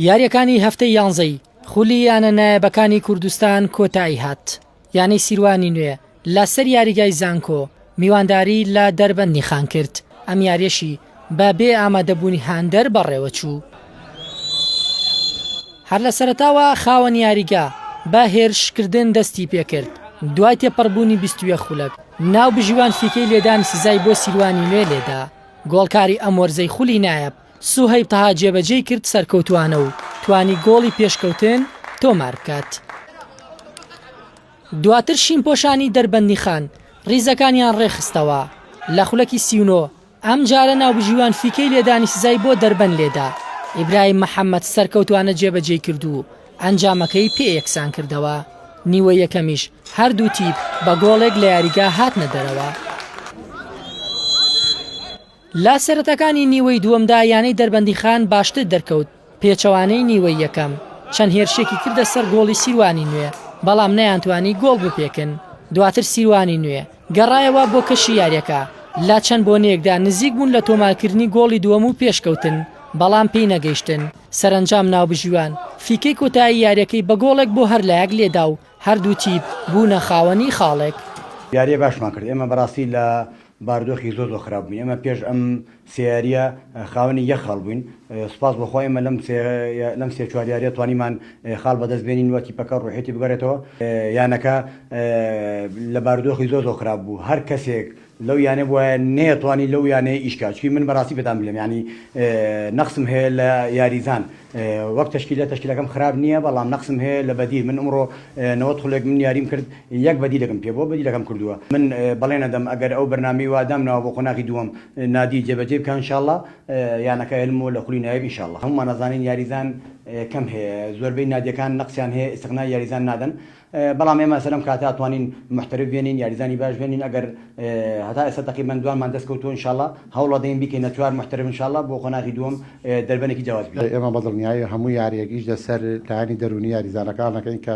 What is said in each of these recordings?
یاریەکانی هەفتەی یانزەی خولی یانە نایابەکانی کوردستان کۆتایی هات یانەی سیروانی نوێ لە سەر یاریگای زانکۆ میوانداری لە دەربەندیخان کرد ئەم یاریەشی بە بێ ئامادەبوونی هاندەر بەڕێوەچوو. هەر لە سەرەتاوە خاوەن یاریگا بە هێرشکردن دەستی پێکرد، دوای تێپەڕبوونی 21 خولەک ناوبژیوان فیکەی لێدانی سزای بۆ سیروانی نوێ لێدا، گۆڵکاری ئەم وەرزەی خولی نایاب سوهەیب تەها جێبەجێی کرد سەرکەوتووانە و توانی گۆڵی پێشکەوتن تۆمار بکات. دواتر شینپۆشانی دەربەندیخان ریزەکانیان رێکخستەوە، لە خولەکی 39 ئەمجارە ناوبژیوان فیکەی لێدانی سزای بۆ دەربەند لێدا، ئیبراهیم محەمەد سەرکەوتوانە جێبەجێی کرد و ئەنجامەکەی پێ یەکسانکردەوە، نیوەی یەکەمیش هەردوو تیپ بە گۆڵێک لە یاریگا هاتنە دەرەوە. لە سەرەتاکانی نیوەی دووەمدا یانەی دەربەندیخان باشتر دەرکەوت، پێچەوانەی نیوەی یەکەم، چەند هێرشێکی کردە سەر گۆڵی سیروانی نوێ، بەڵام نەیانتوانی گۆڵ بپێکن، دواتر سیروانی نوێ گەڕایەوە بۆ کەشی یاریەکە، لە چەند بۆنەیەکدا نزیک بوون لە تۆمارکردنی گۆڵی دووەم و پێشکەوتن، بەڵام پێی نەگەیشتن، سەرەنجام ناوبژیوان فیکەی کۆتایی یاریەکەی بە گۆڵێک بۆ هەر لایەک لێدا و هەردوو تیپ بوونە خاوەنی خاڵێک. یاریە باشمان کرد، ئێمە بەڕاستی لە بارودۆخی زۆر زۆر خراپ بووین، ئێمە پێش ئەم سێ یارییە خاوەنی یەک خاڵ بووین، سوپاس بۆ خوا ئێمە لەم سێ لەم سێ چوار یارییە توانیمان خاڵ بەدەست بێنین و تیپەکە ڕوحیەتی بگەڕێتەوە، یانەکە لە بارودۆخی زۆر زۆر خراپ بوو، هەر کەسێک لەو یانە بوایە نەیەتوانی لەو یانەیە ئیش کا، چونکی من بەڕاستی پێتان بلێم یانی نەقسم هەیە لە یاریزان وەک تەشکیلە تەشکیلەکەم خراپ نییە بەڵام نەقسم هەیە لە بەدیل من ئمڕۆ 90 خولێک من یاریم کرد یەک بەدیلێکم پێ بووە بەدیلەکەم کردووە من بەڵێن ئەدەم ئەگەر ئەو بەرنامەی وا دامناوە بۆ قۆناغی دووەم نادی جێبەجێ بکا ان شاء اللە یانەکە ئەهێنمەوە لە خولی نایب ان شاء اللە هەموومان ئەزانین یاریزان کەم هەیە زۆربەی نادیەکان نەقسیان هەیە ئیستغنای یاریزان نادەن بەڵام ئێمە ئێستا لەم کاتە ئەتوانین محتەرف بێنین یاریزانی باش بێنین ئەگەر هەتا ئێستا تەقریبەن دوانمان دەست کەوتووە ان شاء اللە هەوڵەدەین بیکەینە چوار محتەرف ان شاء اللە بۆ قۆناغی دووەم دەربەنێکی جیاواز بین. ئێمە بەدڵنیایی هەموو یاریەک ئیش لەسەر لایەنی دەروونی یاریزانەکان ئەکەین کە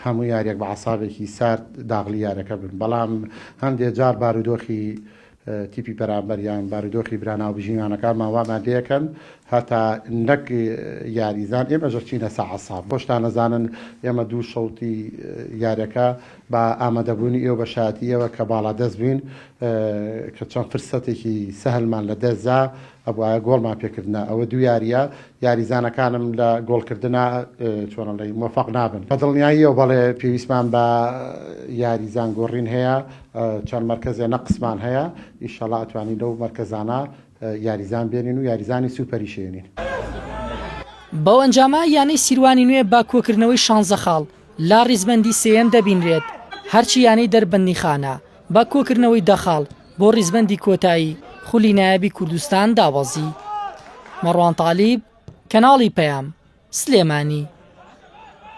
هەموو یاریەک بە عەسابێکی سارد داغلی یارەکە بن بەڵام هەندێ جار بارودۆخی تیپی بەرامبەر یان بارودۆخی برا ناوبژیوانەکانمان وامان لێکەن هەتا نەک یاریزان ئێمەش ئەچینە سە عەساب خۆشتان ئەزانن ئێمە دوو شەوتی یاریەکە بە ئامادەبوونی ئێوە بە شایەتی ئێوە کە باڵادەست بووین کە چەند فرسەتێکی سەهلمان لە دەستدا ئەبوایە گۆڵمان پێکردنا ئەوە دوو یاریە یاریزانەکانم لە گۆڵکردنا چۆن ئەڵێی مۆفەق نابن بە دڵنیاییەوە بەڵێ پێویستمان بە یاریزان گۆڕین هەیە چەند مەرکەزێ نەقسمان هەیە ئیشەڵا ئەتوانین لەو مەرکەزانە یاریزان بێنین و یاریزانی سوپەریش هێنین. بەو ئەنجامە یانەی سیروانی نوێ بە کۆکردنەوەی شانزە خاڵ لە ریزبەندی سێیەم دەبینرێت، هەرچی یانەی دەربەندیخانە بە کۆکردنەوەی دە خاڵ بۆ ریزبەندی کۆتایی خولی نایابی کوردستان دابەزی. مەڕوان تالیب، کەناڵی پەیام، سلێمانی.